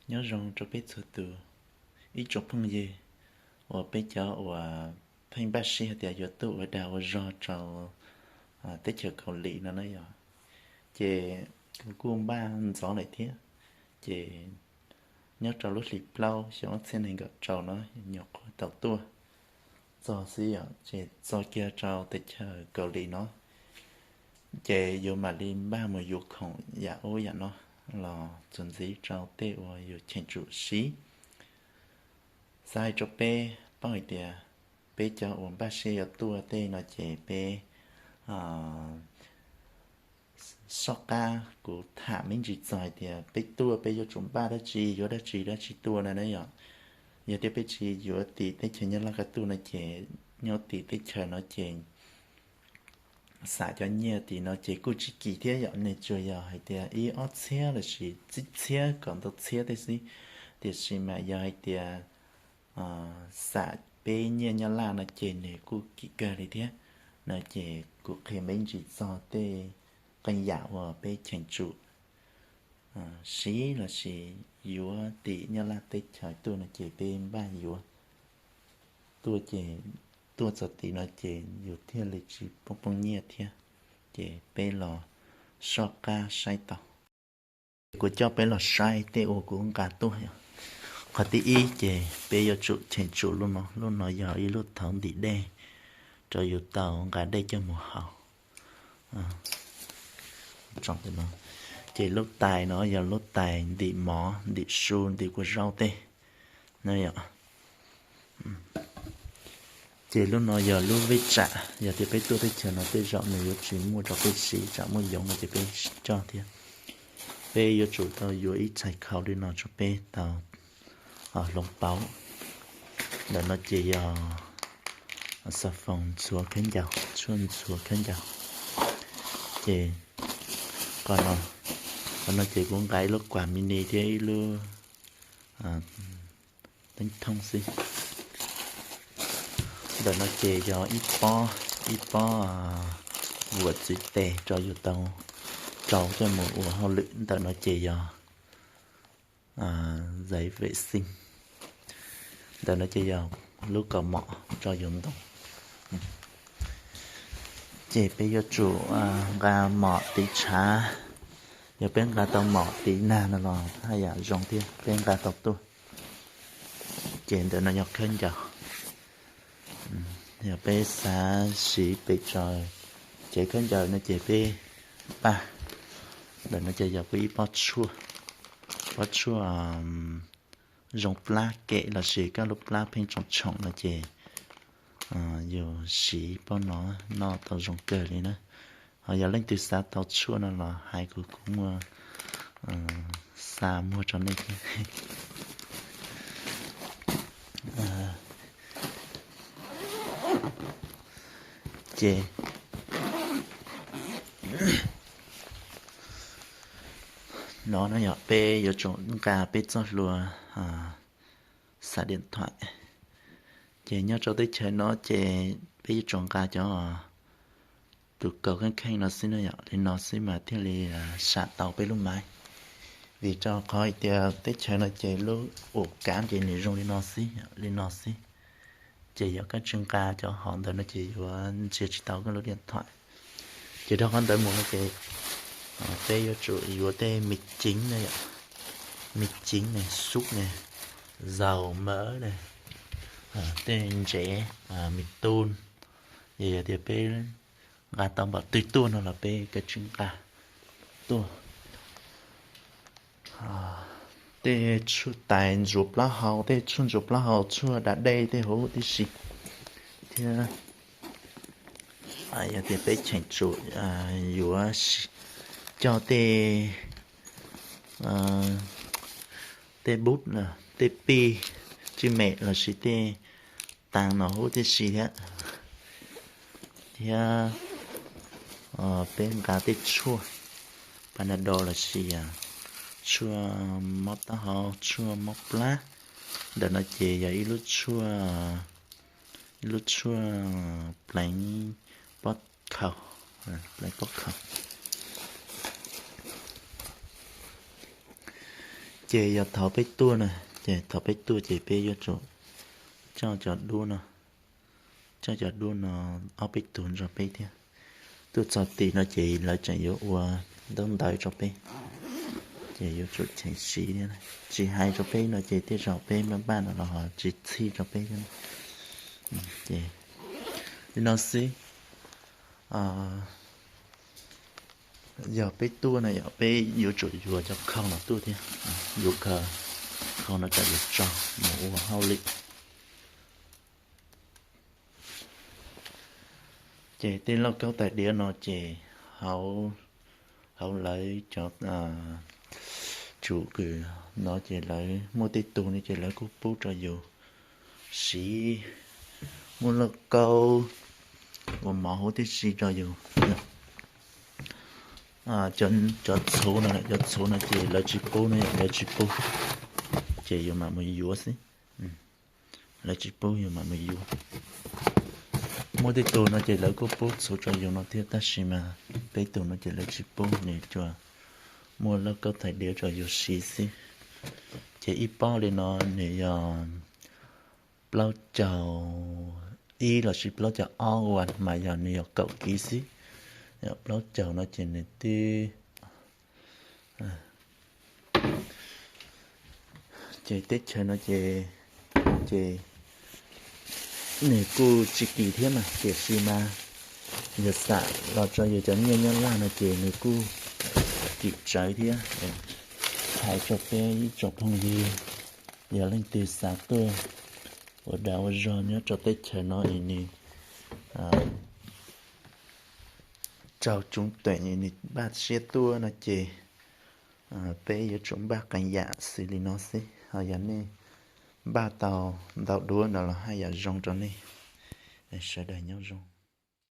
Nyob zoo rau peb txhua tus, ib tsoom phooj ywg uas peb cov uas pheej npaj siab tias yuav tuaj ua dag ua zog rau teb chaws Kaus Lim no na yom. Ces kuv kuj npaj ntxov lawm thiab, ces nyob rau lub hlis plaub xyoo ob txhiab nees nkaum rau no nyuam qhuav tau tuaj txog xwb yom, ces txog kiag rau teb chaws Kaus Lim no ces yus mam li npaj mus yuav khoom yam ub yam no los txuas ntxiv rau tej uas yus cheem tsum siv. Xav hais rau peb paub hais tias peb cov uas npaj siab yuav tuaj tej no ces peb soj qab kuv tham me ntsis txog hais tias peb tuaj peb yuav tsum npaj dab tsi, yuav dab tsi dab tsi tuaj na yom. Yog tias peb tsis yuav tim teb chaws Nyab Laj ko tuaj no ces nyob tim teb chaws no ces xam cov nyiaj tim no ces kuj tsis kim thiab yom, nws tsuas yog hais tias ib ob txhiab lossis tsib txhiab kom ntau txhiab tej xwb. Tiam sis mas yog hais tias xam peb nyiaj Nyab Laj no ces nws kuj kim kawg li thiab. No ces kuv qhia me ntsis txog tej qee yam uas peb cheem tsum siv lossis yuav tim Nyab Laj teb chaws tuaj no ces peb npaj yuav tuaj ces tuaj txog tim no ces yus thiaj li tsis poob poob nyiaj thiab. Ces peb los soj qab saib tau. Ces kuv coj peb los saib tej uas kuv nqa tuaj. Qhov thib ib ces peb yuav tsum cheem tsum lub no, lub no yog ib lub thauv ntim dej rau yus tau nqa dej coj mus haus. Ces lub tais no yog lub tais ntim mov, ntim su, ntim kua zaub tej na yom. Ces lub no yog lub vij tsam, yog tias peb tuaj teb chaws no tej zaum nws yuav tsis muaj rau peb siv, tsam muaj yoov no ces peb coj thiab. Peb yuav tsum tau yuav ib txhais khau li no rau peb tau hloov pauv. Ntawm no ces yog xà phòng ntxhuav khaub ncaws, tshuaj ntxhuav khaub ncaws. Ces qhov no, qhov no ces kuv nqa ib lub quạt mini thiab ib lub teeb thooj xwb. Ntawm no ces yog ib pob, ib pob vuam txwv tes rau yus tau rau coj mus ua hauj lwm. Ntawm no ces yog giấy vệ sinh. Ntawm no ces yog lub kaus mom rau yus ntoo. Ces peb yuav tsum nqa mom tiv tshav. Yog peb nqa tau mom tiv nag no los haj yam zoo thiab, peb nqa tau tuaj. Ces ntawm no yog khaub ncaws. Yog peb xav siv pes tsawg cev khaub ncaws no ces peb npaj. Ntawm no ces yog kuv ib pob tshuaj, pob tshuaj zoo plab kem lossis koj lub plab pheej tshoom tshoom no ces yus siv pob no noj tau zoo kawg li na. Ho yog leej twg xav tau tshuaj no los hais kuv kuj muaj xa muag rau nej thiab. Ces no no yog peb yuav tsum nqa peb txoj hlua sạc điện thoại. Ces nyob rau teb chaws no ces peb yuav tsum nqa cov tus kaus kheej kheej no xwb no yom, li no xwb mas thiaj li sạc tau peb lub máy. Vim rau qhov hais tias teb chaws no ces lub ua kav ces nws zoo li no xwb, li no xwb. Ces yog koj tsis nqa cov hom ntawd no ces yuav ntsia tsis tau koj lub điện thoại. Ces rau qhov ntawd mus no ces peb yuav tsum yuav tej me ceev na yom, me ceev ne, sub ne, dầu mỡ ne, tej ntsev, me tun. Yog tias peb nqa tau npaum twg tuaj no los peb kav tsij nqa tuaj. Tej tshuaj tais ntxuav plaub hau, tej tshuaj ntxuav plaub hau, tshuaj da dej tej huv tib si thiab. Yog tias peb cheem tsum yuav coj tej, tej bub, tej pij, tsij mem lossis tej tas no huv tib si thiab. Thiab peb nqa tej tshuaj Panadol lossis tshuaj mob taub hau, tshuaj mob plab. Ntawm no ces yog ib lub tshuaj, ib lub tshuaj pleev pob khaus, pleev pob khaus. Ces yog thaum peb tuaj na, ces thaum peb tuaj ces peb yuav tsum coj cov duab no, coj cov duab no ob peb tug nrog peb thiab. Tuaj txog tim no ces lawv tseem yuav ua ntaub ntawv rau peb, ces yuav tsum cheem siv thiab. Tsis hais rau peb no ces tej zaum peb npaj npaj no los ho tsis txhij rau peb thiab. Ces li no xwb, yog peb tuaj no yog peb yuav tsum yuav cov khau no tuaj thiab, yuav khau, khau no kom yuav tso mus ua hauj lwm. Ces tej lauj kaub tais diav no ces hauv, hauv lawv cov tsum kws no ces lawv muaj tej tug no ces lawv kuj pub rau yus siv, muaj lauj kaub ua mov huv tib si rau yus. Cov txhuv no, cov txhuv no ces lawv tsis pub no, lawv tsis pub, ces yus mam mus yuav xwb. Lawv tsis pub yus mam mus yuav. Muaj tej tug no ces lawv kuj pub txhuv rau yus no thiab tab sis mas peb tug no ces lawv tsis pub, nws tsuas muaj lauj kaub tais diav rau yus siv xwb. Ces ib pob li no nws yog plaub caug ib lossis plaub caug ob ua mas yog nws yog kaum kiv xwb. Yog plaub caug no ces nws twb Ces teb chaws no ces, ces nws kuj tsis kim thiab mas tiam sis mas yog xam los rau yus cov nyiaj nyob Laj no ces nws kuj kim tsawv thiab. Hais rau peb ib tsoom phooj ywg, yog leej twg xav tuaj ua dag ua zog nyob rau teb chaws no es nws raug tsoom tuam es nws npaj siab tuaj no ces peb yuav tsum npaj qee yam xws li no xwb. Ho yog nej npaj tau ntau dua no los haj yam zoo rau nej. Sawv daws nyob zoo.